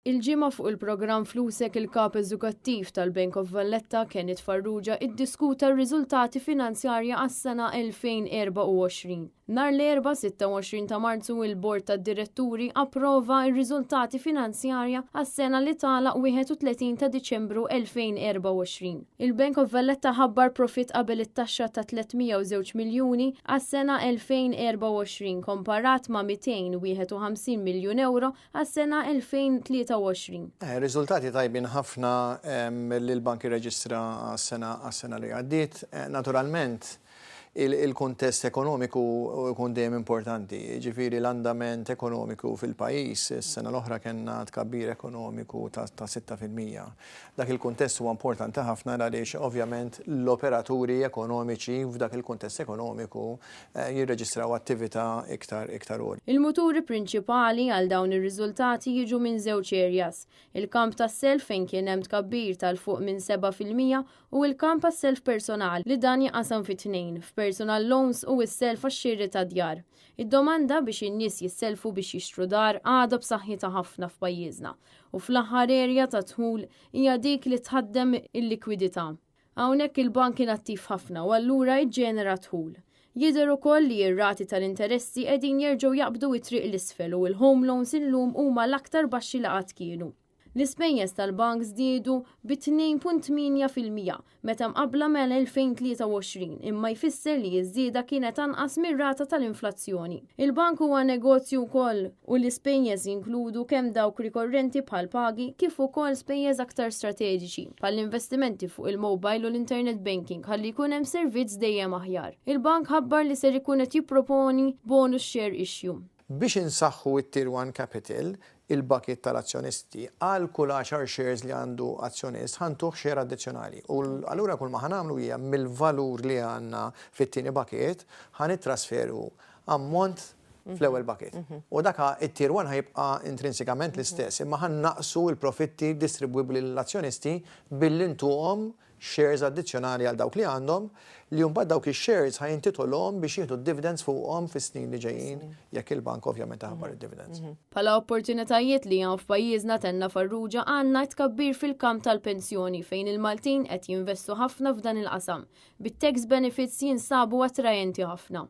Il-Ġimgħa fuq il-programm Flusek il-Kap Eżekuttiv tal-Bank of Valletta Kenneth Farrugia iddiskuta r-riżultati finanzjarja għas-sena 2024. Nhar l-Erbgħa 26 ta' Marzu il-Bord tad-Diretturi approva r-riżultati finanzjarja għas-sena li tagħlaq 31 ta' Diċembru 2024. Il-Bank of Valletta ħabbar profitt qabel it-taxxa ta' 302 miljuni għas-sena 2024 komparat ma' 251 miljun ewro għas-sena 2023. Riżultati tajbin ħafna li l-bank irreġistra għas-sena li għaddiet. Naturalment, il-kuntest ekonomiku jkun dejjem importanti. Jiġifieri l-andament ekonomiku fil-pajjiż, is-sena l-oħra kellna tkabbir ekonomiku ta' 6%. Dak il-kuntest huwa importanti ħafna għaliex ovvjament l-operaturi ekonomiċi f'dak il-kuntest ekonomiku jirreġistraw attività iktar iktar għolja. Il-muturi prinċipali għal dawn ir-riżultati jiġu minn żewġ areas, il-kamp tas-self fejn kien hemm tkabbir ta' 'l fuq minn 7% u l-kamp għas-self personali li dan jinqasam fi tnejn, f'personal loans u s-self għax-xiri ta' djar. Id-domanda biex in-nies jissellfu biex jixtru dar għadha b'saħħitha ħafna f'pajjiżna u fl-aħħar area ta' dħul hija dik li tħaddem il-likwidità. Hawnhekk il-bank kien attiv ħafna u allura iġġenera dħul. Jidher ukoll li r-rati tal-interessi qegħdin jerġgħu jaqbdu t-triq 'l isfel u l-home loans illum huma l-aktar baxxi li qatt kienu. L-ispejjeż tal-bank żdiedu bi 2.8% meta mqabbla mal-2023 imma jfisser li ż-żieda kienet anqas mir-rata tal-inflazzjoni. Il-bank huwa negozju wkoll u l-ispejjeż jinkludu kemm dawk rikorrenti bħal pagi kif ukoll spejjeż aktar strateġiċi bħall-investimenti fuq il-mobile u l-internet banking ħalli jkun hemm servizz dejjem aħjar. Il-bank ħabbar li ser ikun qed jipproponi bonus share issue. Biex insaħħu t-Tier 1 Capital, il-bucket tal-azzjonisti, għal kull 10 shares li għandu azzjonist ħa ntuh share addizzjonali. U allura kull ma ħa nagħmlu hija mill-valur li għandna fit-tieni bucket ħa nittrasferu ammont fl-ewwel bucket. U dak it-Tier 1 ħa jibqa' intrinsikament l-istess, imma ħa nnaqqsu l-profitti distribwibbli lill-azzjonisti billi ntuhom shares addizzjonali għal dawk li għandhom, li mbagħad dawk ix-shares ħa jintitolhom biex jieħdu d-dividends fuqhom fis-snin li ġejjin jekk il-bank ovvjament iħabbar id-dividends. Bħala opportunitajiet li hawn f'pajjiżna tenna Farrugia għandna tkabbir fil-kamp tal-pensjoni fejn il-Maltin qed jinvestu ħafna f'dan il-qasam, bit-tax benefits jinsabu attrajenti ħafna.